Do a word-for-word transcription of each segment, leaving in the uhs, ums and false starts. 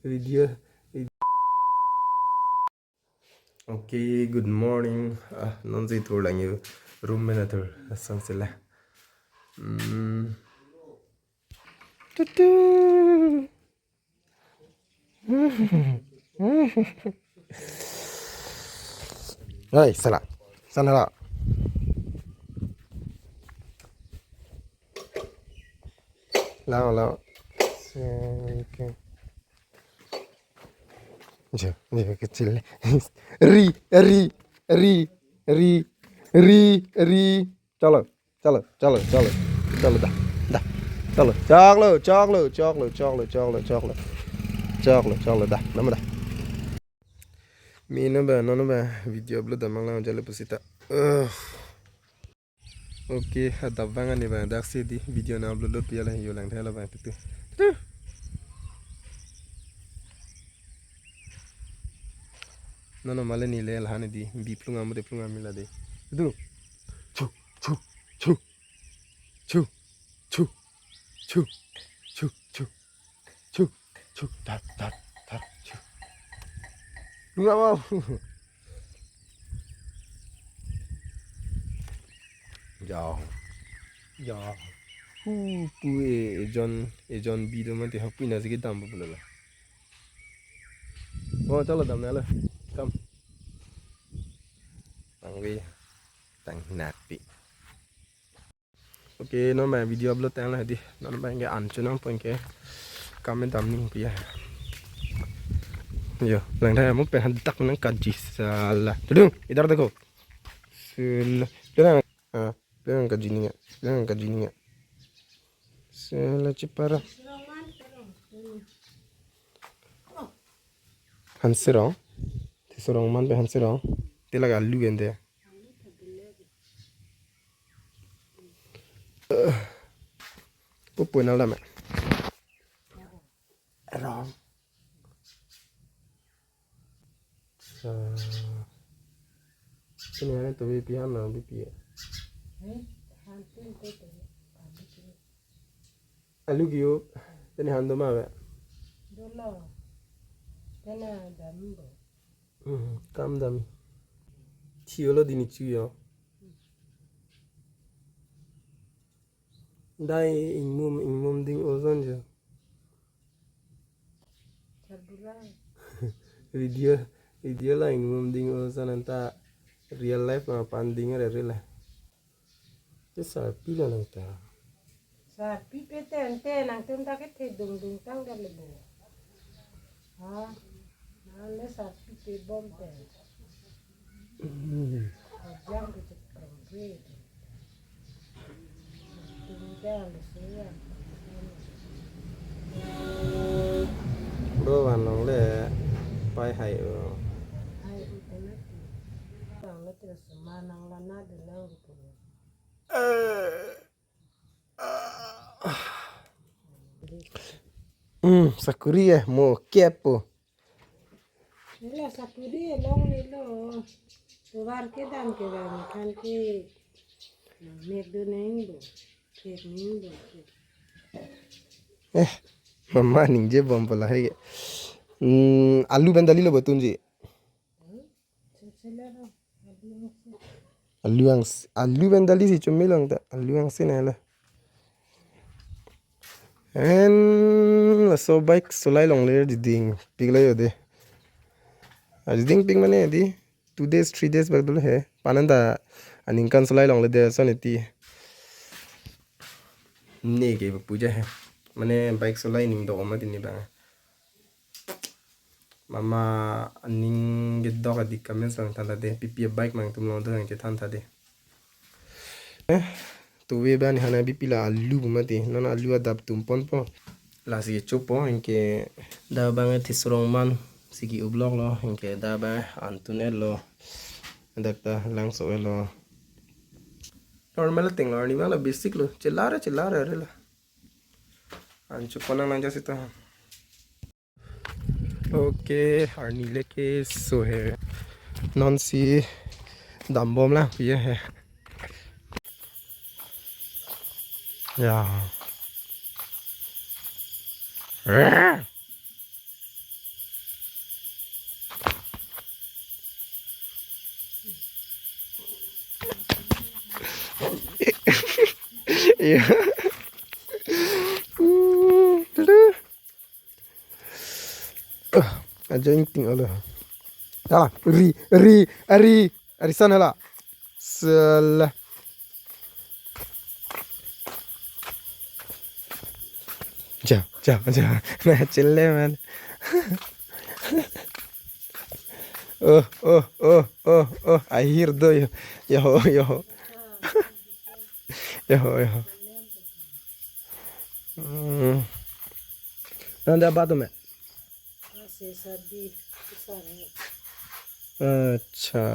Video. Okay, good morning. Ah, non si thur lang yo. Room mena thur. Asang sila. Hmm. Tutu. Hei, sala. Sana la. Lao, lao. Okay. Jo, jo, kecil. Ri, ri, ri, ri, ri, ri. Chalo, chalo, chalo, chalo. Chalo, dah, dah. Chalo, chaklo, chaklo, chaklo, chaklo, chaklo, chaklo. Chaklo, chaklo, dah. Nama dah. Mino ba, nono ba, video upload damang lang jalo pusita. Uh. Okay, adap bang ani bang dak si di video na upload lo pia la yo lang thela bang tutu. Tutu. Nono male ni le la hani di bi plung amu de plung ami la de. Tutu. Chu, chu, chu. Chu, chu, chu. Chu, chu, chu. Chu, chu, tat, tat, tat, chu. Lunga mau. Jao. Jao. Hu, pu e, ejon, ejon bi do mati hapu ina sigi dam bu la. Oh, chalo dam na la. Kam. Tangvi. Tang napi. Okay, non ba video upload tang la di. Non ba ke an chunang pon ke. Kami dam ning pia. Yo, lang dah mo pen hadak nang kaji sala. Tudung, idhar dekho. Sala. Pen, ah, pen kaji ning ya. Pen kaji ning ya. Sala chipara. Hanserong. Tisorong man pe hanserong. Tilaga lu ende. Pupu na lama. Rong. Sa. Sini hari tu B P ano B P ya. Alu kiyo. Tani hando ma ba. Dolo. Tana dambo. Hmm, kam dam. Chiyolo dini chiyo. Dai ingmum, ingmum ding ojon jo. Charbura. Video, video la ingmum ding ojon anta real life ma pan ding re re la. Te sarpi lo nang ta. Sarpi pe te ante nangtum ta ke the dung dung tang ke lebo. Ha? Nang le sarpi pe bom te. Hmm. Ajang ke cek perempuan. Tung ta le suya. Bo van long le pai hai o. Hai u te na ti. Tang le te suma nang la na de nang. Hmm, sakuri eh, mo kepo. Nila sakuri eh, long nilo. Tuwar ke dam ke dam kan ke. Mek do neng do. Kek neng do. Eh, mama ningje bom pala hai ke. Hmm, alu pen dali lo betunji. Alu ang, alu pen dali si chumi long ta, alu angse na la. And laso bike solai longle diding pik la yo de. Ah, diding pik mane di two days, three days bak dolo he. Panan ta aningkan solai longle de son iti. Ne ke puja he. Mane bike solai ning do ma tini bang. Mama aning gedok adik kamen sang than ta de, P P bike mang tum long do ang ke than ta de. Eh, tuwe ba ni hana B P la alu mati, non alu adap tum ponpo. Lasi kechopo, anke da bang tisorong man, sigi ublok lo, anke da bang antun et lo. Dak ta langso et lo. Normal ting lo, ni bang la basic lo, chelara chelara re la. An chupo nang nang jasi ta. Okay, arni leke so he. Non si dambom la piye he. Ya. Iya. Hmm, aduh. Ah, aja ingting alo. Hala, ri, ri, ari, ari sana la. Salah. Ja, ja, ja. Nah, cile man. Oh, oh, oh, oh, oh. Akhir do yo. Yo, yo. Yo, yo. Hmm. Nanda batu me. Ase sabi, sabi. Acha.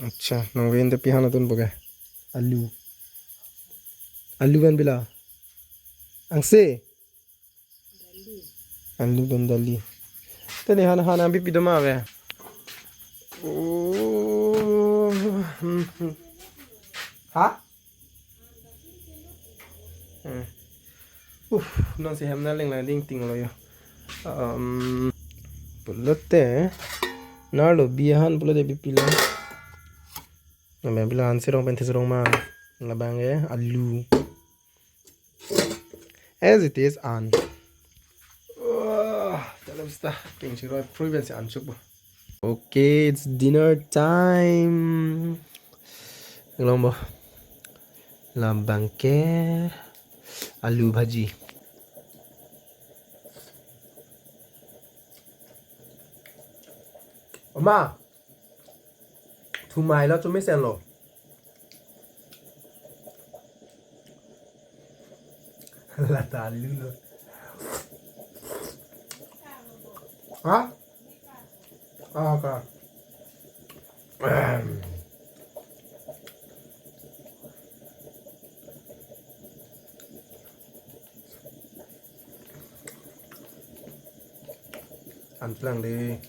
Acha, nang wen te pihan atun boga. Alu. Alu kan bila. Angse. Alu kan dali. Tene han han ambi pido ma ave. Oh. Hmm, hmm. Ha? Hmm. Uh, non si hem na leng lang ding ting lo yo. Um, pulote. Narlo bi han pulote bipilo. Nama bila han sirong pen sirong ma. Labang ke alu. As it is an. Wah, dalam sta. King Chiroi province an chuk bo. Okay, it's dinner time. Ngelong bo. Labang ke alu bhaji. Oma. Thumai lo chumi sen lo. Lata alu lo. Ha? Ah, ka. Ahem. Anplang de.